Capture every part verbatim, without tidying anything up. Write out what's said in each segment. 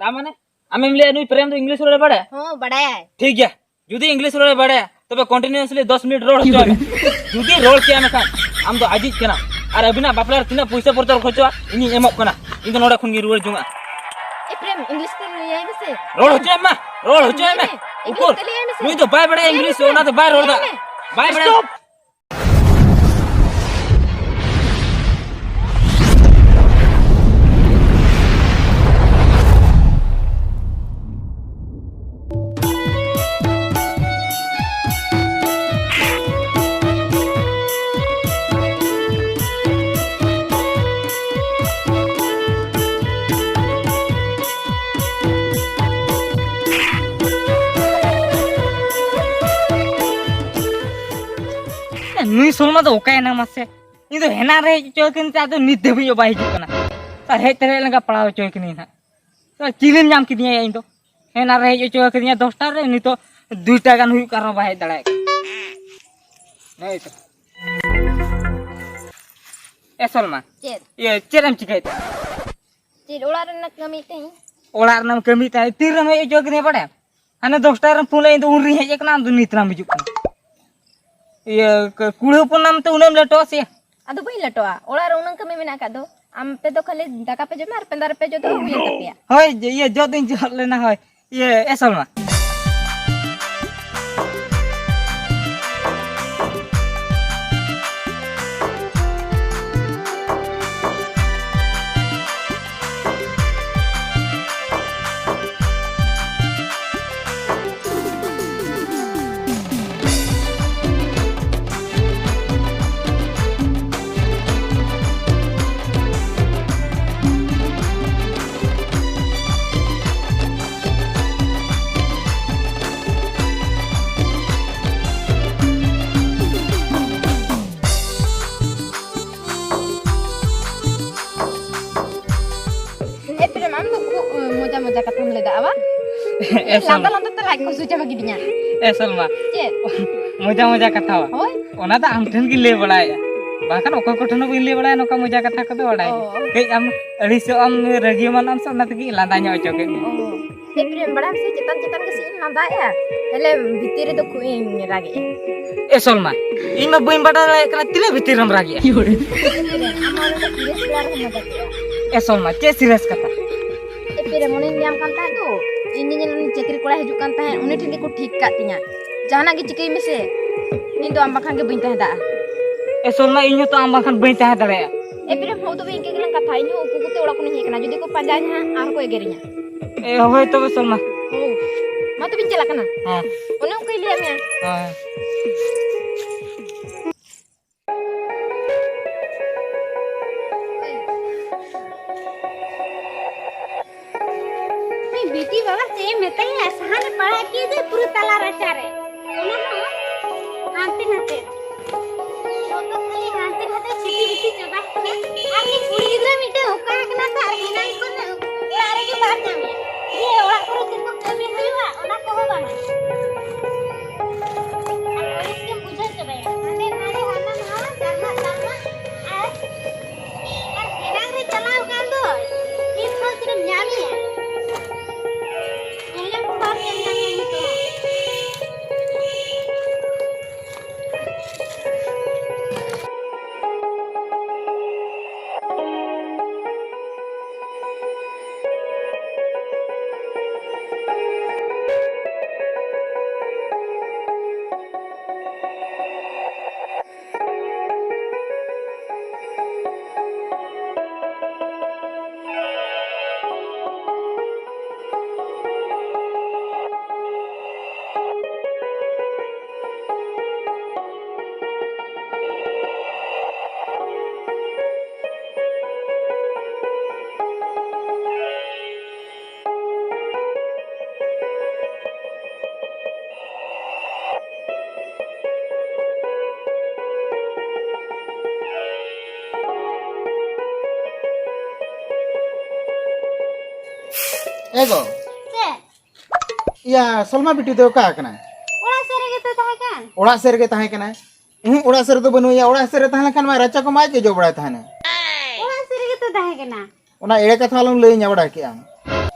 ᱟᱢ ᱢᱟᱱᱮ? ᱟᱢᱮᱢ ᱞᱟᱹᱭᱟ ᱱᱩᱭ ᱯᱨᱮᱢ ᱫᱚ ᱤᱝᱞᱤᱥ ᱨᱚᱲᱮ ᱵᱟᱲᱟᱭᱟ? ᱦᱚᱸ, ᱵᱟᱲᱟᱭᱟᱭ᱾ ᱴᱷᱤᱠ ᱜᱮᱭᱟ, ᱡᱩᱫᱤ ᱤᱝᱞᱤᱥ ᱨᱚᱲᱮ ᱵᱟᱲᱟᱭᱟ, ᱛᱚᱵᱮ ᱠᱚᱱᱴᱤᱱᱤᱭᱩᱥᱞᱤ ᱫᱚᱥ ᱢᱤᱱᱤᱴ ᱨᱚᱲ ᱦᱚᱪᱚᱭ ᱢᱮ᱾ ᱡᱩᱫᱤ ᱨᱚᱲ ᱠᱮᱭᱟ ᱢᱮᱠᱷᱟᱱ ᱟᱢ ᱫᱚ ᱟᱡᱤᱡ ᱠᱟᱱᱟᱢ, ᱟᱨ ᱟᱹᱵᱤᱱᱟᱜ ᱵᱟᱯᱞᱟ ᱨᱮ ᱛᱤᱱᱟᱹᱜ ᱯᱩᱭᱥᱟᱹ ᱯᱚᱛᱨᱚ ᱠᱷᱚᱨᱪᱚᱜᱼᱟ, ᱤᱧᱤᱧ ᱮᱢᱚᱜ ᱠᱟᱱᱟ᱾ ᱤᱧ ᱫᱚ ᱱᱚᱰᱮ ᱠᱷᱚᱱ ᱜᱤᱧ ᱨᱩᱣᱟᱹᱲ ᱡᱚᱝᱟ᱾ ᱮ ᱯᱨᱮᱢ, ᱤᱝᱞᱤᱥ ᱛᱮ ᱞᱟᱹᱭᱟᱭ ᱢᱮᱥᱮ᱾ ᱨᱚᱲ ᱦᱚᱪᱚᱭ ᱢᱮ ᱢᱟ, ᱨᱚᱲ ᱦᱚᱪᱚᱭ ᱞᱟᱹᱭ ᱢᱮ᱾ ᱢᱮ, ᱤᱝᱞᱤᱥ ᱩᱠᱩᱨ, ᱛᱮ ᱞᱟᱹᱭᱟᱭ ᱢᱮᱥᱮ᱾ ᱱᱩᱭ ᱫᱚ ᱵᱟᱭ ᱵᱟᱲᱟᱭᱟ ᱞᱟᱹᱭ ᱤᱝᱞᱤᱥ, ᱢᱮᱥᱮ᱾ ᱚᱱᱟᱛᱮ ᱵᱟᱭ ᱨᱚᱲ ᱮᱫᱟ᱾ ᱞᱟᱹᱭ ᱢᱮ᱾ ᱵᱟᱭ ᱵᱟᱲᱟᱭᱟ᱾ Stop! ᱱᱩᱭ ᱥᱚᱞᱢᱟ ᱫᱚ ᱚᱠᱟᱭᱮᱱᱟ ᱢᱟᱥᱮ? ᱤᱧ ᱫᱚ ᱦᱮᱱᱟᱝ ᱨᱮ ᱦᱮᱡ ᱦᱚᱪᱚ ᱠᱟᱹᱱᱟᱹᱧ, ᱟᱫᱚ ᱱᱤᱛ ᱫᱷᱟᱹᱵᱤᱡ ᱦᱚᱸ ᱵᱟᱭ ᱦᱤᱡᱩᱜ ᱠᱟᱱᱟ᱾ ᱟᱨ ᱦᱮᱡ ᱛᱮ ᱦᱮᱡ ᱞᱮᱱᱠᱷᱟᱱ ᱯᱟᱲᱟᱣ ᱦᱚᱪᱚᱭ ᱠᱟᱹᱱᱟᱹᱧ ᱦᱟᱸᱜ᱾ ᱛᱚ ᱪᱤᱞᱤᱢ ᱧᱟᱢ ᱠᱤᱫᱤᱧᱟ ᱭᱟ ᱤᱧ ᱫᱚ? ᱦᱮᱱᱟᱝ ᱨᱮ ᱦᱮᱡ ᱦᱚᱪᱚ ᱠᱟᱹᱫᱤᱧᱟ ᱫᱚᱥᱴᱟ ᱨᱮ, ᱱᱤᱛᱚᱜ ᱫᱩᱭᱴᱟ ᱜᱟᱱ ᱦᱩᱭᱩᱜ ᱠᱟᱱ ᱨᱮᱦᱚᱸ ᱵᱟᱭ ᱦᱮᱡ ᱫᱟᱲᱮᱭᱟᱜ ᱠᱟᱱᱟ᱾ ᱦᱮᱸ ᱛᱚ᱾ ᱮ ᱥᱚᱞᱢᱟ᱾ ᱪᱮᱫ? ᱤᱭᱟᱹ, ᱪᱮᱫ ᱮᱢ ᱪᱤᱠᱟᱹᱭᱮᱫ ᱛᱟᱦᱮᱸᱫ? ᱪᱮᱫ, ᱚᱲᱟᱜ ᱨᱮᱱᱟᱜ ᱠᱟᱹᱢᱤ ᱛᱟᱦᱮᱸᱫ᱾ ᱚᱲᱟᱜ ᱨᱮᱱᱟᱜ ᱠᱟᱹᱢᱤ ᱛᱟᱦᱮᱸᱫ, ᱛᱤᱨᱮᱢ ᱦᱮᱡ ᱦᱚᱪᱚ ᱠᱟᱹᱫᱤᱧᱟ ᱵᱟᱲᱟᱭᱟᱢ? ᱦᱟᱱᱮ ᱫᱚᱥᱴᱟ ᱨᱮᱢ ᱯᱷᱳᱱ ᱞᱮᱫ, ᱤᱧ ᱫᱚ ᱩᱱ ᱨᱤᱧ ᱦᱮᱡ ᱟᱠᱟᱱᱟ, ᱟᱢ ᱫᱚ ᱱᱤᱛ ᱨᱮᱢ ᱦᱤᱡᱩᱜ ᱠᱟᱱᱟ᱾ ᱤᱭᱟᱹ, ᱠ-, ᱠᱩᱲᱤ ᱦᱚᱯᱚᱱ ᱱᱟᱢ ᱛᱮ ᱩᱱᱟᱹᱜ ᱮᱢ ᱞᱮᱴᱚᱜᱼᱟ ᱥᱮ? ᱟᱫᱚ ᱵᱟᱹᱧ ᱞᱮᱴᱚᱜᱼᱟ, ᱚᱲᱟᱜ ᱨᱮ ᱩᱱᱟᱹᱜ ᱠᱟᱹᱢᱤ ᱢᱮᱱᱟᱜ ᱟᱠᱟᱫ ᱫᱚ᱾ ᱟᱢ ᱯᱮ ᱫᱚ ᱠᱷᱟᱹᱞᱤ ᱫᱟᱠᱟ ᱯᱮ ᱡᱚᱢᱟ ᱟᱨ ᱯᱮᱸᱫᱟ ᱨᱮᱯᱮ ᱡᱚᱫᱚᱜᱼᱟ, ᱦᱩᱭᱮᱱ ᱛᱟᱯᱮᱭᱟ᱾ ᱦᱳᱭ, ᱡᱮ, ᱤᱭᱟᱹ, ᱡᱚᱫ ᱫᱚᱧ ᱡᱚᱫ ᱞᱮᱱᱟ, ᱦᱳᱭ᱾ ᱤᱭᱟᱹ, ᱮ ᱥᱚᱞᱢᱟ᱾ ᱮ ᱯᱨᱮᱢ, ᱟᱢ ᱫᱚ ᱠᱷᱩᱵ, ᱮ, ᱢᱚᱡᱟ ᱢᱚᱡᱟ ᱠᱟᱛᱷᱟᱢ ᱞᱟᱹᱭ ᱫᱟ, ᱟᱵᱟ? ᱮ ᱥᱚᱞᱢᱟ᱾ ᱞᱟᱸᱫᱟ ᱞᱟᱸᱫᱟ ᱛᱮ ᱞᱟᱡ ᱠᱚ ᱦᱟᱹᱥᱩ ᱪᱟᱵᱟ ᱠᱤᱫᱤᱧᱟ᱾ ᱮ ᱥᱚᱞᱢᱟ᱾ ᱪᱮᱫ? ᱢᱚᱡᱟ ᱢᱚᱡᱟ ᱠᱟᱛᱷᱟ ᱵᱟ? ᱦᱳᱭ᱾ ᱚᱱᱟ ᱫᱚ ᱟᱢ ᱴᱷᱮᱱ ᱜᱤᱧ ᱞᱟᱹᱭ ᱵᱟᱲᱟᱭᱮᱫᱼᱟ᱾ ᱵᱟᱝᱠᱷᱟᱱ ᱚᱠᱚᱭ ᱠᱚᱴᱷᱮᱱ ᱦᱚᱸ ᱵᱟᱹᱧ ᱞᱟᱹᱭ ᱵᱟᱲᱟᱭᱟ ᱱᱚᱝᱠᱟ ᱢᱚᱡᱟ ᱠᱟᱛᱷᱟ ᱠᱚᱫᱚ, ᱵᱟᱲᱟᱭ ᱜᱮ᱾ ᱚ᱾ ᱠᱟᱹᱡ ᱟᱢ ᱟᱹᱲᱤᱥᱚᱜ ᱟᱢ, ᱨᱟᱹᱜᱤ ᱮᱢᱟᱱᱚᱜ ᱟᱢ ᱥᱮ, ᱚᱱᱟ ᱛᱮᱜᱮ ᱞᱟᱸᱫᱟ ᱧᱚᱜ ᱦᱚᱪᱚ ᱠᱮᱫ ᱢᱮᱭᱟ᱾ ᱚ᱾ ᱮ ᱯᱨᱮᱢ, ᱵᱟᱲᱟᱭᱟᱢ ᱥᱮ ᱪᱮᱛᱟᱱ ᱪᱮᱛᱟᱱ ᱜᱮ ᱥᱮ ᱤᱧ ᱞᱟᱸᱫᱟᱭᱮᱜᱼᱟ, ᱛᱟᱦᱞᱮ ᱵᱷᱤᱛᱤᱨ ᱨᱮᱫᱚ ᱠᱷᱩᱵ ᱤᱧ ᱨᱟᱜᱮᱜᱼᱟ᱾ ᱮ ᱥᱚᱞᱢᱟ, ᱤᱧ ᱢᱟ ᱵᱟᱹᱧ ᱵᱟᱰᱟᱭ ᱫᱟᱲᱮᱭᱟᱜ ᱠᱟᱱᱟ ᱛᱤᱱᱟᱹᱜ ᱵᱷᱤᱛᱤᱨ ᱨᱮᱢ ᱨᱟᱜᱮᱜᱼᱟ᱾ ᱟᱢ ᱦᱚᱸ ᱱᱚᱝᱠᱟ serious ᱵᱮᱲᱟ ᱨᱮᱦᱚᱸ ᱢᱚᱡᱟ ᱠᱮᱜᱼᱟ᱾ ᱮ ᱥᱚᱞᱢᱟ, ᱪᱮᱫ serious ᱠᱟᱛᱷᱟ? ᱮ ᱯᱨᱮᱢ, ᱢᱚᱱᱮᱧ ᱧᱟᱢ ᱠᱟᱱ ᱛᱟᱦᱮᱸᱫ ᱫᱚ, ᱤᱧ ᱧᱮᱧᱮᱞ ᱩᱱᱤ ᱪᱟᱹᱠᱨᱤ ᱠᱚᱲᱟᱭ ᱦᱤᱡᱩᱜ ᱠᱟᱱ ᱛᱟᱦᱮᱸᱫ, ᱩᱱᱤ ᱴᱷᱮᱱ ᱜᱮᱠᱚ ᱴᱷᱤᱠ ᱠᱟᱜ ᱛᱤᱧᱟ᱾ ᱡᱟᱦᱟᱱᱟᱜ ᱜᱮ ᱪᱤᱠᱟᱹᱭ ᱢᱮᱥᱮ, ᱤᱧ ᱫᱚ ᱟᱢ ᱵᱟᱠᱷᱟᱱ ᱜᱮ ᱵᱟᱹᱧ ᱛᱟᱦᱮᱸ ᱫᱟᱲᱮᱭᱟᱜᱼᱟ᱾ ᱮ ᱥᱚᱞᱢᱟ, ᱤᱧ ᱦᱚᱸᱛᱚ ᱟᱢ ᱵᱟᱝᱠᱷᱟᱱ ᱵᱟᱹᱧ ᱛᱟᱦᱮᱸ ᱫᱟᱲᱮᱭᱟᱜᱼᱟ᱾ ᱮ ᱯᱨᱮᱢ, ᱦᱚᱸ ᱛᱚᱵᱮ ᱤᱱᱠᱟᱹ ᱜᱮᱞᱟᱝ ᱠᱟᱛᱷᱟ, ᱤᱧ ᱦᱚᱸ ᱩᱠᱩ ᱩᱠᱩᱛᱮ ᱚᱲᱟᱜ ᱠᱷᱚᱱᱤᱧ ᱦᱮᱡ ᱟᱠᱟᱱᱟ, ᱡᱩᱫᱤ ᱠᱚ ᱯᱟᱸᱡᱟᱧᱟ ᱦᱟᱸᱜ ᱟᱨ ᱠᱚ ᱮᱜᱮᱨᱤᱧᱟ᱾ ᱮ, ᱦᱳᱭ ᱛᱚᱵᱮ ᱥᱚᱞᱢᱟ᱾ ᱦᱳᱭ, ᱢᱟ ᱛᱚᱵᱮᱧ ᱪᱟᱞᱟᱜ ᱠᱟᱱᱟ᱾ ᱦᱮᱸ᱾ ᱚᱱᱮ ᱚᱱᱠᱟᱧ ᱞᱟᱹᱭᱟᱫ ᱢᱮᱭᱟ᱾ ᱦᱮᱸ᱾ ᱩᱱᱤ ᱵᱤᱴᱤ ᱵᱟᱵᱟ ᱪᱮᱫ ᱮ ᱢᱮᱛᱟᱭᱟ, ᱥᱟᱦᱟᱱᱮ ᱯᱟᱲᱟᱜ ᱠᱮᱫ ᱫᱚ ᱯᱩᱨᱟᱹ ᱛᱟᱞᱟ ᱨᱟᱪᱟᱨᱮ, ᱚᱱᱟ ᱦᱚᱸ ᱦᱟᱱᱛᱮ ᱱᱟᱛᱮ᱾ ᱫᱚᱛᱚ ᱠᱷᱟᱹᱞᱤ ᱦᱟᱱᱛᱮ ᱱᱟᱛᱮ ᱪᱷᱤᱴᱤ ᱵᱤᱴᱤ ᱪᱟᱵᱟ ᱠᱟᱱᱟ᱾ ᱟᱨ ᱩᱱᱤ ᱠᱩᱲᱤ ᱜᱤᱫᱽᱨᱟᱹ ᱢᱤᱫᱴᱮᱱ ᱚᱠᱟ ᱠᱟᱱᱟ ᱛᱚ, ᱟᱨ ᱦᱮᱱᱟᱝ ᱠᱷᱚᱱ ᱚᱲᱟᱜ ᱨᱮᱜᱮ ᱵᱟᱢ ᱧᱟᱢᱮᱭᱟ᱾ ᱡᱮ ᱚᱲᱟᱜ ᱠᱚᱨᱮ ᱪᱮᱫ ᱠᱚ ᱠᱟᱹᱢᱤ ᱦᱩᱭᱩᱜᱼᱟ, ᱚᱱᱟ ᱠᱚᱦᱚᱸ ᱵᱟᱝᱟ᱾ ᱟᱨ ᱟᱹᱲᱤᱥ ᱜᱮᱢ ᱵᱩᱡᱷᱟᱹᱣ ᱪᱟᱵᱟᱭᱟ᱾ ᱦᱟᱸᱰᱮ ᱱᱟᱰᱮ, ᱦᱟᱱᱟ ᱱᱟᱣᱟ, ᱪᱟᱨᱢᱟ ᱪᱟᱨᱢᱟ᱾ ᱟᱨ, ᱟᱨ ᱦᱮᱱᱟᱝ ᱨᱮ ᱪᱟᱞᱟᱣ ᱠᱟᱱ ᱫᱚᱭ᱾ ᱱᱤᱛ ᱦᱚᱸ ᱛᱤᱱᱟᱹᱢ ᱧᱟᱢᱮᱭᱟ? ᱧᱮᱞ ᱧᱟᱢ ᱠᱚ ᱵᱟᱢ ᱧᱮᱞ ᱧᱟᱢᱮᱭᱟ ᱱᱤᱛ ᱦᱚᱸ᱾ ᱮ ᱜᱚ᱾ ᱪᱮᱫ? ᱤᱭᱟ, ᱥᱚᱞᱢᱟ ᱵᱤᱴᱤ ᱫᱚ ᱚᱠᱟ ᱠᱟᱱᱟᱭ? ᱚᱲᱟᱜ ᱥᱮᱫ ᱨᱮᱜᱮ ᱛᱚ ᱛᱟᱦᱮᱸ ᱠᱟᱱ᱾ ᱚᱲᱟᱜ ᱥᱮᱫ ᱨᱮᱜᱮ ᱛᱟᱦᱮᱸ ᱠᱟᱱᱟᱭ᱾ ᱤᱧ ᱚᱲᱟᱜ ᱥᱮᱫ ᱨᱮᱫᱚ ᱵᱟᱹᱱᱩᱭᱟ᱾ ᱚᱲᱟᱜ ᱥᱮᱫ ᱨᱮ ᱛᱟᱦᱮᱸ ᱞᱮᱱᱠᱷᱟᱱ ᱢᱟ ᱨᱟᱪᱟ ᱠᱚ ᱢᱟ ᱟᱡ ᱜᱮ ᱡᱚᱜ ᱵᱟᱲᱟᱭ ᱛᱟᱦᱮᱱᱟ᱾ ᱚᱲᱟᱜ ᱥᱮᱫ ᱨᱮᱜᱮ ᱛᱚ ᱛᱟᱦᱮᱸ ᱠᱟᱱᱟ᱾ ᱚᱱᱟ ᱮᱲᱮ ᱠᱟᱛᱷᱟ ᱟᱞᱚᱢ ᱞᱟᱹᱭᱟᱹᱧᱟ, ᱵᱟᱲᱟᱭ ᱠᱮᱜᱼᱟᱢ᱾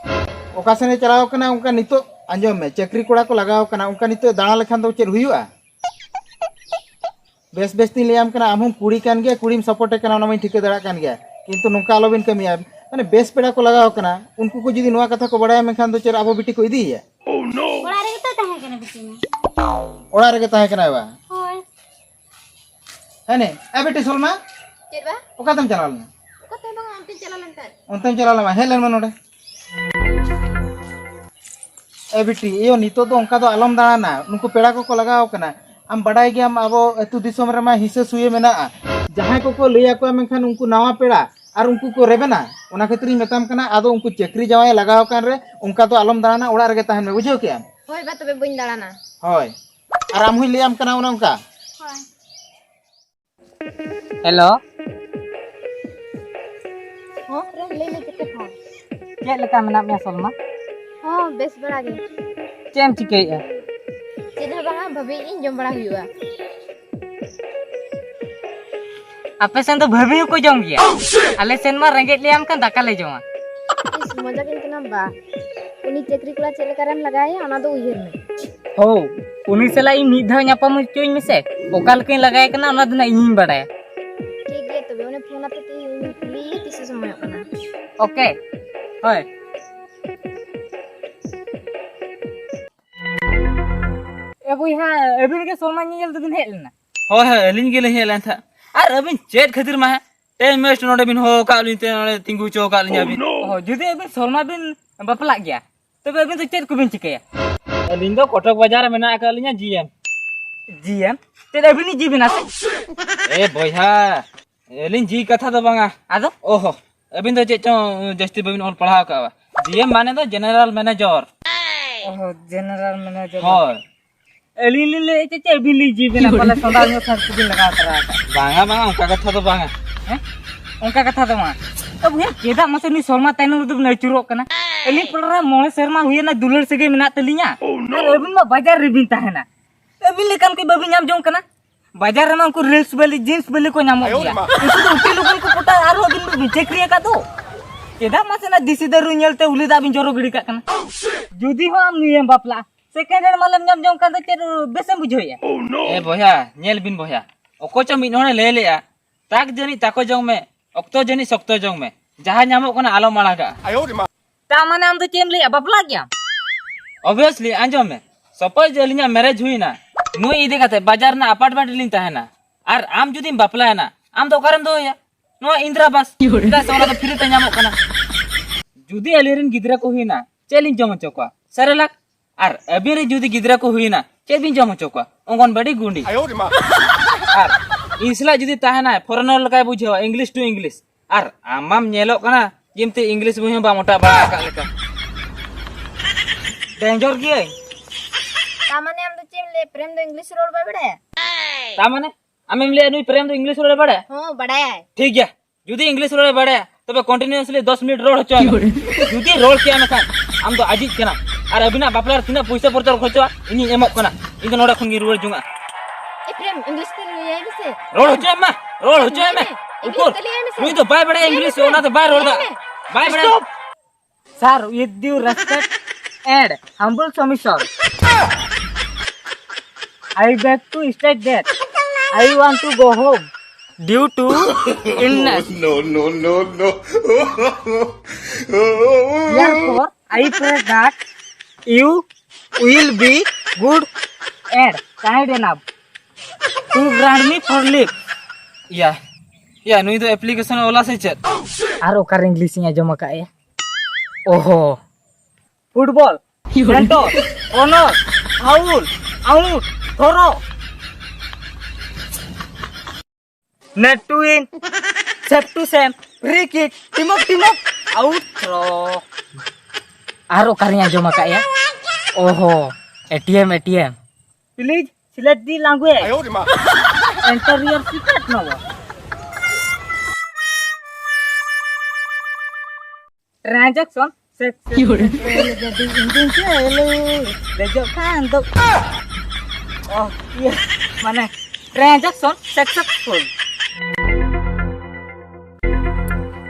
ᱚᱠᱟ ᱥᱮᱱᱮ ᱪᱟᱞᱟᱣ ᱠᱟᱱᱟ ᱚᱱᱠᱟ ᱱᱤᱛᱚᱜ, ᱟᱸᱡᱚᱢ ᱢᱮ, ᱪᱟᱹᱠᱨᱤ ᱠᱚᱲᱟ ᱠᱚ ᱞᱟᱜᱟᱣ ᱠᱟᱱᱟ, ᱚᱱᱠᱟ ᱱᱤᱛᱚᱜ ᱫᱟᱬᱟ ᱞᱮᱠᱷᱟᱱ ᱫᱚ ᱪᱮᱫ ᱦᱩᱭᱩᱜᱼᱟ? ᱵᱮᱥ ᱵᱮᱥ ᱛᱤᱧ ᱞᱟᱹᱭᱟᱢ ᱠᱟᱱᱟ, ᱟᱢ ᱦᱚᱸᱢ ᱠᱩᱲᱤ ᱠᱟᱱ ᱜᱮᱭᱟ, ᱠᱩᱲᱤᱢ ᱥᱟᱯᱳᱨᱴᱮ ᱠᱟᱱᱟ, ᱚᱱᱟ ᱢᱟᱧ ᱴᱷᱤᱠᱟᱹ ᱫᱟᱲᱮᱭᱟᱜ ᱠᱟᱱ ᱜᱮᱭᱟ, ᱠᱤᱱᱛᱩ ᱱᱚᱝᱠᱟ ᱟᱞᱚᱵᱤᱱ ᱠᱟᱹᱢᱤᱭᱟ᱾ ᱢᱟᱱᱮ ᱵᱮᱥ ᱯᱮᱲᱟ ᱠᱚ ᱞᱟᱜᱟᱣ ᱠᱟᱱᱟ, ᱩᱱᱠᱩ ᱠᱚ ᱡᱩᱫᱤ ᱱᱚᱣᱟ ᱠᱟᱛᱷᱟ ᱠᱚ ᱵᱟᱲᱟᱭᱟ, ᱢᱮᱱᱠᱷᱟᱱ ᱫᱚ ᱪᱮᱫ ᱟᱵᱚ ᱵᱤᱴᱤ ᱠᱚ ᱤᱫᱤᱭᱮᱭᱟ? ᱚᱲᱟᱜ ᱨᱮᱜᱮ ᱛᱚ ᱛᱟᱦᱮᱸ ᱠᱟᱱᱟ ᱵᱤᱴᱤ ᱢᱟ᱾ ᱚᱲᱟᱜ ᱨᱮᱜᱮ ᱛᱟᱦᱮᱸ ᱠᱟᱱᱟᱭ ᱵᱟ? ᱦᱳᱭ᱾ ᱦᱮᱸ ᱱᱮ, ᱮ ᱵᱤᱴᱤ ᱥᱚᱞᱢᱟ, ᱪᱮᱫ ᱵᱟ? ᱚᱠᱟᱛᱮᱢ ᱪᱟᱞᱟᱣ ᱞᱮᱱᱟ? ᱚᱠᱟᱛᱮ ᱦᱚᱸ ᱵᱟᱝᱟ, ᱚᱱᱛᱮᱧ ᱪᱟᱞᱟᱣ ᱞᱮᱱ ᱛᱟᱦᱮᱸᱫ᱾ ᱚᱱᱛᱮᱢ ᱪᱟᱞᱟᱣ ᱞᱮᱱᱟ, ᱦᱮᱡ ᱞᱮᱱ ᱢᱮ ᱱᱚᱰᱮ᱾ ᱮ ᱵᱤᱴᱤ, ᱤᱭᱟᱹ, ᱱᱤᱛᱚᱜ ᱫᱚ ᱚᱱᱠᱟ ᱫᱚ ᱟᱞᱚᱢ ᱫᱟᱬᱟᱱᱟ, ᱱᱩᱠᱩ ᱯᱮᱲᱟ ᱠᱚᱠᱚ ᱞᱟᱜᱟᱣ ᱠᱟᱱᱟ᱾ ᱟᱢ ᱵᱟᱰᱟᱭ ᱜᱮᱭᱟᱢ ᱟᱵᱚ ᱟᱹᱛᱩ ᱫᱤᱥᱚᱢ ᱨᱮᱢᱟ ᱦᱤᱥᱟᱹ ᱥᱩᱭᱟᱹ ᱢᱮᱱᱟᱜᱼᱟ᱾ ᱡᱟᱦᱟᱸᱭ ᱠᱚᱠᱚ ᱞᱟᱹᱭ ᱟᱠᱚᱣᱟ, ᱢᱮᱱᱠᱷᱟᱱ ᱩᱱᱠᱩ ᱱᱟᱣᱟ ᱯᱮᱲᱟ ᱟᱨ ᱩᱱᱠᱩ ᱠᱚ ᱨᱮᱵᱮᱱᱟ᱾ ᱚᱱᱟ ᱠᱷᱟᱹᱛᱤᱨᱤᱧ ᱢᱮᱛᱟᱢ ᱠᱟᱱᱟ, ᱟᱫᱚ ᱩᱱᱠᱩ ᱪᱟᱹᱠᱨᱤ ᱡᱟᱶᱟᱭ ᱞᱟᱜᱟᱣ ᱟᱠᱟᱱ ᱨᱮ ᱚᱱᱠᱟ ᱫᱚ ᱟᱞᱚᱢ ᱫᱟᱬᱟᱱᱟ, ᱚᱲᱟᱜ ᱨᱮᱜᱮ ᱛᱟᱦᱮᱱ ᱢᱮ, ᱵᱩᱡᱷᱟᱹᱣ ᱠᱮᱜᱼᱟᱢ? ᱦᱳᱭ ᱵᱟ, ᱛᱚᱵᱮ ᱵᱟᱹᱧ ᱫᱟᱬᱟᱱᱟ᱾ ᱦᱳᱭ, ᱟᱨ ᱟᱢ ᱦᱚᱸᱧ ᱞᱟᱹᱭᱟᱢ ᱠᱟᱱᱟ ᱚᱱᱮ ᱚᱱᱠᱟ᱾ ᱦᱳᱭ᱾ ᱦᱮᱞᱳ᱾ ᱦᱚᱸ, ᱨᱮ, ᱞᱟᱹᱭ ᱢᱮ, ᱪᱮᱫ ᱠᱟᱛᱷᱟ? ᱪᱮᱫ ᱞᱮᱠᱟ ᱢᱮᱱᱟᱜ ᱢᱮᱭᱟ ᱥᱚᱞᱢᱟ? ᱦᱚᱸ, ᱵᱮᱥ ᱵᱟᱲᱟ ᱜᱮ᱾ ᱪᱮᱫ ᱮᱢ ᱪᱤᱠᱟᱹᱭᱮᱫᱼᱟ? ᱪᱮᱫ ᱦᱚᱸ ᱵᱟᱝᱟ, ᱵᱷᱟᱹᱵᱤᱭᱮᱫ ᱟᱹᱧ ᱡᱚᱢ ᱵᱟᱲᱟ ᱦᱩᱭᱩᱜᱼᱟ᱾ ᱟᱯᱮ ᱥᱮᱱ ᱫᱚ ᱵᱷᱟᱹᱵᱤ ᱦᱚᱸᱠᱚ ᱡᱚᱢ ᱜᱮᱭᱟ? ᱟᱞᱮ ᱥᱮᱱ ᱢᱟ ᱨᱮᱸᱜᱮᱡ ᱞᱮᱭᱟᱢ ᱠᱷᱟᱱ ᱫᱟᱠᱟ ᱞᱮ ᱡᱚᱢᱟ᱾ ᱤᱥ, ᱢᱚᱡᱟ ᱜᱮᱧ ᱠᱟᱱᱟᱢ ᱵᱟ᱾ ᱩᱱᱤ ᱪᱟᱹᱠᱨᱤ ᱠᱚᱲᱟ ᱪᱮᱫ ᱞᱮᱠᱟ ᱨᱮᱢ ᱞᱟᱜᱟᱭᱮᱭᱟ, ᱚᱱᱟ ᱫᱚ ᱩᱭᱦᱟᱹᱨ ᱢᱮ᱾ ᱦᱳ, ᱩᱱᱤ ᱥᱟᱞᱟᱜ ᱤᱧ ᱢᱤᱫ ᱫᱷᱟᱣ ᱧᱟᱯᱟᱢ ᱦᱚᱪᱚᱧ ᱢᱮᱥᱮ, ᱚᱠᱟ ᱞᱮᱠᱟᱧ ᱞᱟᱜᱟᱭᱮ ᱠᱟᱱᱟ ᱚᱱᱟ ᱫᱚ ᱱᱟᱜ ᱤᱧᱤᱧ ᱵᱟᱲᱟᱭᱟ᱾ ᱴᱷᱤᱠ ᱜᱮᱭᱟ, ᱛᱚᱵᱮ ᱩᱱᱤ ᱯᱷᱳᱱ ᱟᱛᱮ ᱛᱮᱦᱮᱧ ᱤᱧ ᱠᱩᱞᱤᱭᱮᱭᱟ ᱛᱤᱥᱮ ᱥᱚᱢᱚᱭᱚᱜ ᱠᱟᱱᱟ᱾ ᱳᱠᱮ, ᱦᱳᱭ᱾ ᱮ ᱵᱚᱭᱦᱟ, ᱟᱹᱵᱤᱱ ᱜᱮ ᱥᱚᱞᱢᱟ ᱧᱮᱧᱮᱞ ᱫᱚᱵᱤᱱ ᱦᱮᱡ ᱞᱮᱱᱟ? ᱦᱳᱭ, ᱦᱳᱭ, ᱟᱹᱞᱤᱧ ᱜᱮᱞᱤᱧ ᱦᱮᱡ ᱞᱮᱱ ᱛᱟᱦᱮᱸᱫ᱾ ᱟᱨ ᱟᱹᱵᱤᱱ ᱪᱮᱫ ᱠᱷᱟᱹᱛᱤᱨ ᱢᱟ ᱦᱮᱸ ᱴᱟᱭᱤᱢ ᱣᱮᱥᱴ ᱱᱚᱰᱮ ᱵᱤᱱ ᱦᱚᱦᱚ ᱟᱠᱟᱫ ᱞᱤᱧ ᱛᱮ, ᱱᱚᱰᱮ ᱛᱤᱸᱜᱩ ᱦᱚᱪᱚ ᱟᱠᱟᱫ ᱞᱤᱧᱟ ᱵᱤᱱ? ᱚ, ᱡᱩᱫᱤ ᱟᱹᱵᱤᱱ ᱥᱚᱞᱢᱟ ᱵᱤᱱ ᱵᱟᱯᱞᱟᱜ ᱜᱮᱭᱟ, ᱛᱚᱵᱮ ᱟᱹᱵᱤᱱ ᱫᱚ ᱪᱮᱫ ᱠᱚᱵᱤᱱ ᱪᱤᱠᱟᱹᱭᱟ? ᱟᱹᱞᱤᱧ ᱫᱚ ᱠᱚᱴᱚᱠ ᱵᱟᱡᱟᱨ ᱨᱮ ᱢᱮᱱᱟᱜ ᱟᱠᱟᱫ ᱞᱤᱧᱟ, ᱡᱤ ᱮᱢ᱾ ᱡᱤ ᱮᱢ? ᱪᱮᱫ ᱟᱹᱵᱤᱱᱤᱡ ᱡᱤ ᱵᱮᱱᱟ ᱥᱮ? ᱮ ᱵᱚᱭᱦᱟ, ᱟᱹᱞᱤᱧ ᱡᱤ ᱠᱟᱛᱷᱟ ᱫᱚ ᱵᱟᱝᱟ᱾ ᱟᱫᱚ? ᱚᱦᱚ, ᱟᱹᱵᱤᱱ ᱫᱚ ᱪᱮᱫ ᱪᱚᱝ ᱡᱟᱹᱥᱛᱤ ᱵᱟᱹᱵᱤᱱ ᱚᱞ ᱯᱟᱲᱦᱟᱣ ᱟᱠᱟᱫᱼᱟ᱾ ᱡᱤ ᱮᱢ ᱢᱟᱱᱮ ᱫᱚ ᱡᱮᱱᱟᱨᱮᱞ ᱢᱮᱱᱮᱡᱚᱨ᱾ ᱚᱦᱚ, ᱡᱮᱱᱟᱨᱮᱞ ᱢᱮᱱᱮᱡᱚᱨ᱾ ᱦᱳᱭ᱾ ᱟᱹᱞᱤᱧ ᱞᱤᱧ ᱞᱟᱹᱭᱮᱫ ᱪᱮᱫ ᱪᱮᱫ ᱵᱤᱱ ᱞᱟᱹᱭ ᱡᱤ ᱵᱮᱱᱟ, ᱯᱟᱞᱮ ᱥᱚᱸᱫᱷᱟᱲ ᱧᱚᱜ ᱥᱟᱨ ᱠᱚᱵᱤᱱ ᱞᱟᱜᱟᱣ ᱛᱚᱨᱟ ᱟᱠᱟᱫ᱾ ᱵᱟᱝᱟ, ᱵᱟᱝᱟ, ᱚᱱᱠᱟ ᱠᱟᱛᱷᱟ ᱫᱚ ᱵᱟᱝᱟ᱾ ᱦᱮᱸ? ᱚᱱᱠᱟ ᱠᱟᱛᱷᱟ ᱫᱚ ᱵᱟᱝᱟ᱾ ᱟᱵᱚ ᱦᱮᱸ, ᱪᱮᱫᱟᱜ ᱢᱟᱥᱮ ᱱᱩᱭ ᱥᱚᱞᱢᱟ ᱛᱟᱭᱱᱚᱢ ᱨᱮᱫᱚ ᱵᱤᱱ ᱟᱹᱪᱩᱨᱚᱜ ᱠᱟᱱᱟ? ᱟᱹᱞᱤᱧ ᱯᱟᱲᱟ ᱨᱮ ᱢᱚᱬᱮ ᱥᱮᱨᱢᱟ ᱦᱩᱭᱮᱱᱟ ᱫᱩᱞᱟᱹᱲ ᱥᱟᱹᱜᱟᱹᱭ ᱢᱮᱱᱟᱜ ᱛᱟᱹᱞᱤᱧᱟ᱾ ᱟᱨ ᱟᱹᱵᱤᱱ ᱢᱟ ᱵᱟᱡᱟᱨ ᱨᱮᱵᱤᱱ ᱛᱟᱦᱮᱱᱟ᱾ ᱟᱹᱵᱤᱱ ᱞᱮᱠᱟᱱ ᱠᱚ ᱵᱟᱹᱵᱤᱱ ᱧᱟᱢ ᱡᱚᱝ ᱠᱟᱱᱟ᱾ ᱵᱟᱡᱟᱨ ᱨᱮᱢᱟ ᱩᱱᱠᱩ ᱨᱤᱞᱥ ᱵᱟᱹᱞᱤ, ᱡᱤᱱᱥ ᱵᱟᱹᱞᱤ ᱠᱚ ᱧᱟᱢᱚᱜ ᱜᱮᱭᱟ᱾ ᱩᱱᱠᱩ ᱫᱚ ᱩᱛᱤ ᱞᱩᱜᱩᱱ ᱠᱚ ᱯᱚᱴᱟᱜ, ᱟᱨᱦᱚᱸ ᱟᱹᱵᱤᱱ ᱫᱚᱵᱤᱱ ᱪᱟᱹᱠᱨᱤ ᱟᱠᱟᱫ ᱫᱚ᱾ ᱪᱮᱫᱟᱜ ᱢᱟᱥᱮ ᱚᱱᱟ ᱫᱮᱥᱤ ᱫᱟᱹᱨᱩ ᱧᱮᱞᱛᱮ ᱩᱞᱤ ᱫᱟᱜ ᱵᱤᱱ ᱡᱚᱨᱚ ᱜᱤᱰᱤ ᱠᱟᱜ ᱠᱟᱱᱟ? ᱡᱩᱫᱤ ᱦᱚᱸ ᱟᱢ ᱱᱩᱭᱮᱢ ᱵᱟᱯᱞᱟᱜᱼᱟ, ᱥᱮᱠᱮᱱᱰ ᱦᱮᱱᱰ ᱢᱟᱞᱮᱢ ᱧᱟᱢ ᱡᱚᱝ ᱠᱟᱱ ᱫᱚ ᱪᱮᱫ ᱵᱮᱥᱮᱢ ᱵᱩᱡᱷᱟᱹᱣᱮᱫᱼᱟ? ᱮ ᱵᱚᱭᱦᱟ, ᱧᱮᱞ ᱵᱤᱱ ᱵᱚᱭᱦᱟ, ᱚᱠᱚᱭ ᱪᱚ ᱢᱤᱫ ᱦᱚᱲᱮ ᱞᱟᱹᱭ ᱞᱮᱜᱼᱟ, "ᱛᱟᱠ ᱡᱟᱹᱱᱤᱡ ᱛᱟᱠᱚ ᱡᱚᱝ ᱢᱮ, ᱚᱠᱛᱚ ᱡᱟᱹᱱᱤᱡ ᱥᱚᱠᱛᱚ ᱡᱚᱝ ᱢᱮ, ᱡᱟᱦᱟᱸ ᱧᱟᱢᱚᱜ ᱠᱟᱱᱟ ᱟᱞᱚᱢ ᱟᱲᱟᱜᱟ᱾" ᱛᱟ ᱢᱟᱱᱮ ᱟᱢ ᱫᱚ ᱪᱮᱫ ᱮᱢ ᱞᱟᱹᱭᱟ, ᱵᱟᱯᱞᱟᱜ ᱜᱮᱭᱟᱢ? Obviously, ᱟᱸᱡᱚᱢ ᱢᱮ, ᱥᱟᱯᱳᱡ ᱟᱹᱞᱤᱧᱟᱜ ᱢᱮᱨᱮᱡᱽ ᱦᱩᱭᱱᱟ, ᱱᱩᱭ ᱤᱫᱤ ᱠᱟᱛᱮ ᱵᱟᱡᱟᱨ ᱨᱮᱱᱟᱜ ᱟᱯᱟᱨᱴᱢᱮᱱᱴ ᱨᱮᱞᱤᱧ ᱛᱟᱦᱮᱱᱟ, ᱟᱨ ᱟᱢ ᱡᱩᱫᱤᱢ ᱵᱟᱯᱞᱟᱭᱮᱱᱟ, ᱟᱢ ᱫᱚ ᱚᱠᱟᱨᱮᱢ ᱫᱚᱦᱚᱭᱟ? ᱱᱚᱣᱟ ᱤᱱᱫᱨᱟ ᱵᱟᱥ, ᱪᱮᱫᱟᱜ ᱥᱮ ᱚᱱᱟ ᱫᱚ ᱯᱷᱨᱤ ᱛᱮ ᱧᱟᱢᱚᱜ ᱠᱟᱱᱟ᱾ ᱡᱩᱫᱤ ᱟᱹᱞᱤᱧ ᱨᱮᱱ ᱜᱤᱫᱽᱨᱟᱹ ᱠᱚ ᱦᱩᱭᱱᱟ, ᱪᱮᱫ ᱞᱤᱧ ᱡᱚᱢ ᱦᱚᱪᱚ ᱠᱚᱣᱟ? ᱥᱮᱨᱮᱞᱟᱠ᱾ ᱟᱨ ᱟᱹᱵᱤᱱ ᱨᱮᱱ ᱡᱩᱫᱤ ᱜᱤᱫᱽᱨᱟᱹ ᱠᱚ ᱦᱩᱭᱱᱟ, ᱪᱮᱫ ᱵᱤᱱ ᱡᱚᱢ ᱦᱚᱪᱚ ᱠᱚᱣᱟ? ᱚᱝᱜᱚᱱᱵᱟᱲᱤ ᱜᱩᱸᱰᱤ᱾ ᱟᱨ ᱤᱧ ᱥᱟᱞᱟᱜ ᱡᱩᱫᱤ ᱛᱟᱦᱮᱱᱟᱭ, ᱯᱷᱚᱨᱮᱱᱟᱨ ᱞᱮᱠᱟᱭ ᱵᱩᱡᱷᱟᱹᱣᱟ, English to English᱾ ᱟᱨ ᱟᱢ ᱢᱟᱢ ᱧᱮᱞᱚᱜ ᱠᱟᱱᱟ ᱡᱮᱢᱛᱤ ᱤᱝᱞᱤᱥ ᱵᱳᱭ ᱦᱚᱸ ᱵᱟᱢ ᱚᱴᱟᱜ ᱵᱟᱲᱟ ᱟᱠᱟᱫ ᱞᱮᱠᱟ᱾ ᱰᱮᱧᱡᱚᱨ ᱜᱤᱭᱟᱹᱧ᱾ ᱛᱟ ᱢᱟᱱᱮ ᱟᱢ ᱫᱚ ᱪᱮᱫ ᱮᱢ ᱞᱟᱹᱭᱟ? ᱯᱨᱮᱢ ᱫᱚ ᱤᱝᱞᱤᱥ ᱨᱚᱲ ᱵᱟᱭ ᱵᱟᱲᱟᱭᱟ? ᱛᱟ ᱢᱟᱱᱮ ᱟᱢᱮᱢ ᱞᱟᱹᱭᱟ ᱱᱩᱭ ᱯᱨᱮᱢ ᱫᱚ ᱤᱝᱞᱤᱥ ᱨᱚᱲᱮ ᱵᱟᱲᱟᱭᱟ? ᱦᱚᱸ, ᱵᱟᱲᱟᱭᱟᱭ᱾ ᱴᱷᱤᱠ ᱜᱮᱭᱟ, ᱡᱩᱫᱤ ᱤᱝᱞᱤᱥ ᱨᱚᱲᱮ ᱵᱟᱲᱟᱭᱟ, ᱛᱚᱵᱮ ᱠᱚᱱᱴᱤᱱᱤᱭᱩᱥᱞᱤ ᱫᱚᱥ ᱢᱤᱱᱤᱴ ᱨᱚᱲ ᱦᱚᱪᱚᱭ ᱢᱮ᱾ ᱡᱩᱫᱤ ᱨᱚᱲ ᱠᱮᱭᱟ ᱢᱮᱠᱷᱟᱱ ᱟᱢ ᱫᱚ ᱟᱡᱤᱡ ᱠᱟᱱᱟᱢ, ᱟᱨ ᱟᱹᱵᱤᱱᱟᱜ ᱵᱟᱯᱞᱟ ᱨᱮ ᱛᱤᱱᱟᱹᱜ ᱯᱩᱭᱥᱟᱹ ᱯᱚᱨᱪᱟᱨ ᱠᱷᱚᱨᱪᱚᱜᱼᱟ, ᱤᱧᱤᱧ ᱮᱢᱚᱜ ᱠᱟᱱᱟ᱾ ᱤᱧ ᱫᱚ ᱱᱚᱰᱮ ᱠᱷᱚᱱ ᱜᱤᱧ ᱨᱩᱣᱟᱹᱲ ᱡᱚᱝᱟ᱾ ᱮ ᱯᱨᱮᱢ, ᱤᱝᱞᱤᱥ ᱛᱮ ᱞᱟᱹᱭᱟᱭ ᱢᱮᱥᱮ᱾ ᱨᱚᱲ ᱦᱚᱪᱚᱭ ᱢᱮ, ᱨᱚᱲ ᱦᱚᱪᱚᱭ ᱢᱮ᱾ ᱞᱟᱹᱭ ᱢᱮ, ᱩᱠᱩᱨ, ᱤᱝᱞᱤᱥ ᱛᱮ ᱞᱟᱹᱭᱟᱭ ᱢᱮᱥᱮ᱾ ᱱᱩᱭ ᱫᱚ ᱵᱟᱭ ᱵᱟᱲᱟᱭᱟ ᱞᱟᱹᱭ ᱤᱝᱞᱤᱥ, ᱢᱮᱥᱮ᱾ ᱚᱱᱟ ᱫᱚ ᱵᱟᱭ ᱨᱚᱲ ᱫᱟ᱾ ᱞᱟᱹᱭ ᱢᱮ᱾ ᱵᱟᱭ ᱵᱟᱲᱟᱭᱟ᱾ Stop! Sir, with due respect and humble submission, I beg to state that I want to go home due to illness. No, no, no, no. Therefore, I pray that you will be good and kind enough to grant me for leave. ᱭᱟ, ᱭᱟ, ᱱᱩᱭ ᱫᱚ application ᱚᱞᱟ ᱥᱮ ᱪᱮᱫ? ᱟᱨ ᱚᱠᱟᱨᱮ English ᱤᱧ ᱟᱸᱡᱚᱢ ᱟᱠᱟᱫᱼᱟ? ᱳᱦᱳ᱾ Football, centre, corner, foul, out, throw. Net to win, save to save, free kick, team up, team up, out throw. ᱟᱨ ᱚᱠᱟᱨᱤᱧ ᱟᱸᱡᱚᱢ ᱟᱠᱟᱫᱼᱟ? ᱳᱦᱳ, A T M, A T M. Please select the language. Enter your secret number. Transaction success. Rail ᱜᱟᱹᱰᱤ ᱤᱧ ᱫᱩᱧ ᱪᱟᱹᱞᱩ, ᱫᱮᱡᱚᱜ ᱠᱷᱟᱱ ᱫᱚ᱾ ᱚ, ᱤᱭᱟᱹ, ᱢᱟᱱᱮ, Transaction successful.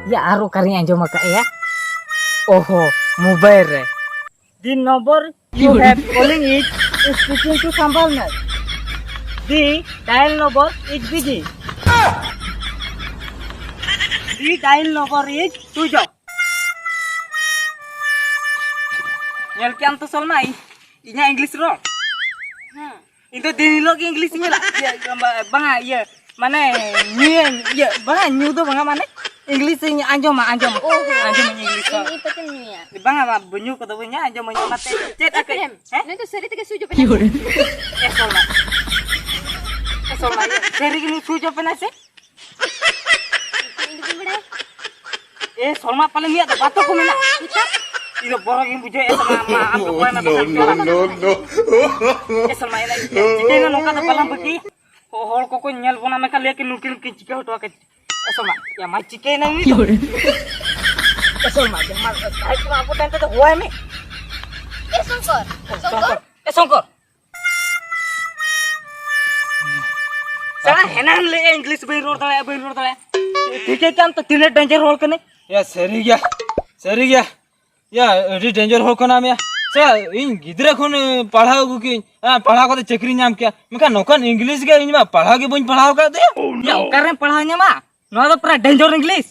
ᱭᱟ, ᱟᱨ ᱚᱠᱟᱨᱤᱧ ᱟᱸᱡᱚᱢ ᱟᱠᱟᱫ ᱭᱟ? ᱚᱦᱚ, ᱢᱳᱵᱟᱭᱤᱞ ᱨᱮ᱾ The number you have calling is speaking to someone else. The dial number is busy. The dial number is switch off. ᱧᱮᱞ ᱠᱮᱜ ᱟᱢ ᱛᱚ ᱥᱚᱞᱢᱟ, ᱤᱧ, ᱤᱧᱟᱹᱜ ᱤᱝᱞᱤᱥ ᱨᱚᱲ? ᱦᱮᱸ᱾ ᱤᱧ ᱫᱚ ᱫᱤᱱ ᱦᱤᱞᱳᱜ ᱜᱮ ᱤᱝᱞᱤᱥ ᱤᱧ ᱧᱮᱞᱟ᱾ ᱤᱭᱟᱹ, ᱵᱟ-, ᱵᱟᱝᱟ, ᱤᱭᱟᱹ, ᱢᱟᱱᱮ, ᱧᱩᱭᱟᱹᱧ, ᱤᱭᱟᱹ, ᱵᱟᱝᱟ, ᱧᱩ ᱫᱚ ᱵᱟᱝᱟ, ᱢᱟᱱᱮ, ᱤᱝᱞᱤᱥ ᱤᱧ ᱟᱸᱡᱚᱢᱟ, ᱟᱸᱡᱚᱢᱟ᱾ ᱚ ᱦᱚᱸ᱾ ᱟᱸᱡᱚᱢᱟᱹᱧ ᱤᱝᱞᱤᱥ ᱫᱚ᱾ ᱤᱧ, ᱤᱧ ᱯᱟᱪᱮᱢ ᱧᱩᱭᱟ᱾ ᱵᱟᱝᱟ, ᱵᱟᱝ, ᱧᱩ ᱠᱚᱫᱚ ᱵᱟᱹᱧ ᱟᱸᱡᱚᱢᱟᱹᱧ, ᱚᱱᱟᱛᱮ ᱪᱮᱫ ᱟᱠᱟᱫ ᱮᱢ? ᱦᱮᱸ? ᱱᱩᱭ ᱫᱚ ᱥᱟᱹᱨᱤ ᱛᱮᱜᱮ ᱥᱩᱡᱚ ᱯᱮ ᱮ ᱥᱚᱞᱢᱟ᱾ ᱮ ᱥᱚᱞᱢᱟ, ᱥᱟᱹᱨᱤ ᱜᱮ ᱱᱩᱭ ᱥᱩᱡᱚ ᱯᱮᱱᱟᱭ ᱥᱮ? ᱤᱧ ᱫᱚ ᱵᱟᱹᱧ ᱵᱟᱲᱟᱭᱟ᱾ ᱮ ᱥᱚᱞᱢᱟ, ᱯᱟᱞᱮ ᱱᱩᱭᱟᱜ ᱫᱚ ᱵᱟᱛᱚ ᱠᱚ ᱢᱮᱱᱟᱜᱼᱟ᱾ ᱤᱧ ᱫᱚ ᱵᱚᱨᱚ ᱜᱤᱧ ᱵᱩᱡᱷᱟᱹᱣᱮᱫᱼᱟ ᱥᱚᱞᱢᱟ, ᱟᱢ ᱫᱚ ᱚᱠᱚᱭ ᱱᱟ ᱫᱚ ᱵᱟᱢ ᱪᱟᱞᱟᱜ ᱠᱟᱱᱟ᱾ ᱮ ᱥᱚᱞᱢᱟ, ᱮᱱᱮᱡ ᱪᱤᱠᱟᱹᱭᱮᱱᱟ ᱱᱚᱝᱠᱟ ᱫᱚ ᱵᱟᱞᱟᱝ ᱵᱟᱹᱜᱤ? ᱦᱚ-, ᱦᱚᱲ ᱠᱚᱠᱚ ᱧᱮᱞ ᱵᱚᱱᱟ ᱢᱮᱱᱠᱷᱟᱱ ᱞᱟᱹᱭᱟ ᱠᱤ ᱱᱩᱠᱤᱱ ᱠᱤᱱ ᱪᱤᱠᱟᱹ ᱦᱚᱴᱚ ᱟᱠᱟᱫ᱾ ᱮ ᱥᱚᱞᱢᱟ, ᱭᱟ ᱢᱟ ᱪᱤᱠᱟᱹᱭᱮᱱᱟ ᱱᱩᱭ ᱫᱚ? ᱮ ᱥᱚᱞᱢᱟ, ᱡᱟᱦᱟᱸ ᱥᱟᱦᱮᱵ ᱠᱚ ᱟᱵᱚ ᱴᱷᱮᱱ ᱛᱮᱫᱚ ᱦᱚᱦᱚᱭ ᱢᱮ᱾ ᱮ ᱥᱚᱝᱠᱚᱨ, ᱮ ᱥᱚᱝᱠᱚᱨ᱾ ᱥᱚᱝᱠᱚᱨ, ᱮ ᱥᱚᱝᱠᱚᱨ᱾ ᱥᱟᱞᱟ ᱦᱮᱱᱟᱝ ᱞᱟᱹᱭᱮᱜᱼᱟ ᱤᱝᱞᱤᱥ ᱵᱟᱹᱧ ᱨᱚᱲ ᱫᱟᱲᱮᱭᱟᱜᱼᱟ, ᱵᱟᱹᱧ ᱨᱚᱲ ᱫᱟᱲᱮᱭᱟᱜᱼᱟ᱾ ᱴᱷᱤᱠᱟᱹ ᱠᱟᱱ ᱛᱚ ᱛᱤᱱᱟᱹᱜ ᱰᱮᱧᱡᱟᱨ ᱦᱚᱲ ᱠᱟᱹᱱᱟᱹᱧ᱾ ᱭᱟ ᱥᱟᱹᱨᱤ ᱜᱮᱭᱟ, ᱥᱟᱹᱨᱤ ᱜᱮᱭᱟ᱾ ᱭᱟ ᱟᱹᱰᱤ ᱰᱮᱧᱡᱟᱨ ᱦᱚᱲ ᱠᱟᱱᱟᱢ ᱭᱟ᱾ ᱥᱮ ᱤᱧ ᱜᱤᱫᱽᱨᱟᱹ ᱠᱷᱚᱱ ᱮ, ᱯᱟᱲᱦᱟᱣ ᱟᱹᱜᱩ ᱠᱤᱧ, ᱦᱮᱸ, ᱯᱟᱲᱦᱟᱣ ᱠᱟᱛᱮ ᱪᱟᱹᱠᱨᱤ ᱧᱟᱢ ᱠᱮᱭᱟ, ᱢᱮᱱᱠᱷᱟᱱ ᱱᱚᱝᱠᱟᱱ ᱤᱝᱞᱤᱥ ᱜᱮ ᱤᱧ ᱢᱟ ᱯᱟᱲᱦᱟᱣ ᱜᱮ ᱵᱟᱹᱧ ᱯᱟᱲᱦᱟᱣ ᱟᱠᱟᱫ ᱫᱚ᱾ ᱭᱟ ᱚᱠᱟᱨᱮᱢ ᱯᱟᱲᱦᱟᱣ ᱧᱟᱢᱟ? ᱱᱚᱣᱟ ᱫᱚ ᱯᱩᱨᱟᱹ ᱰᱮᱧᱡᱟᱨ ᱤᱝᱞᱤᱥ᱾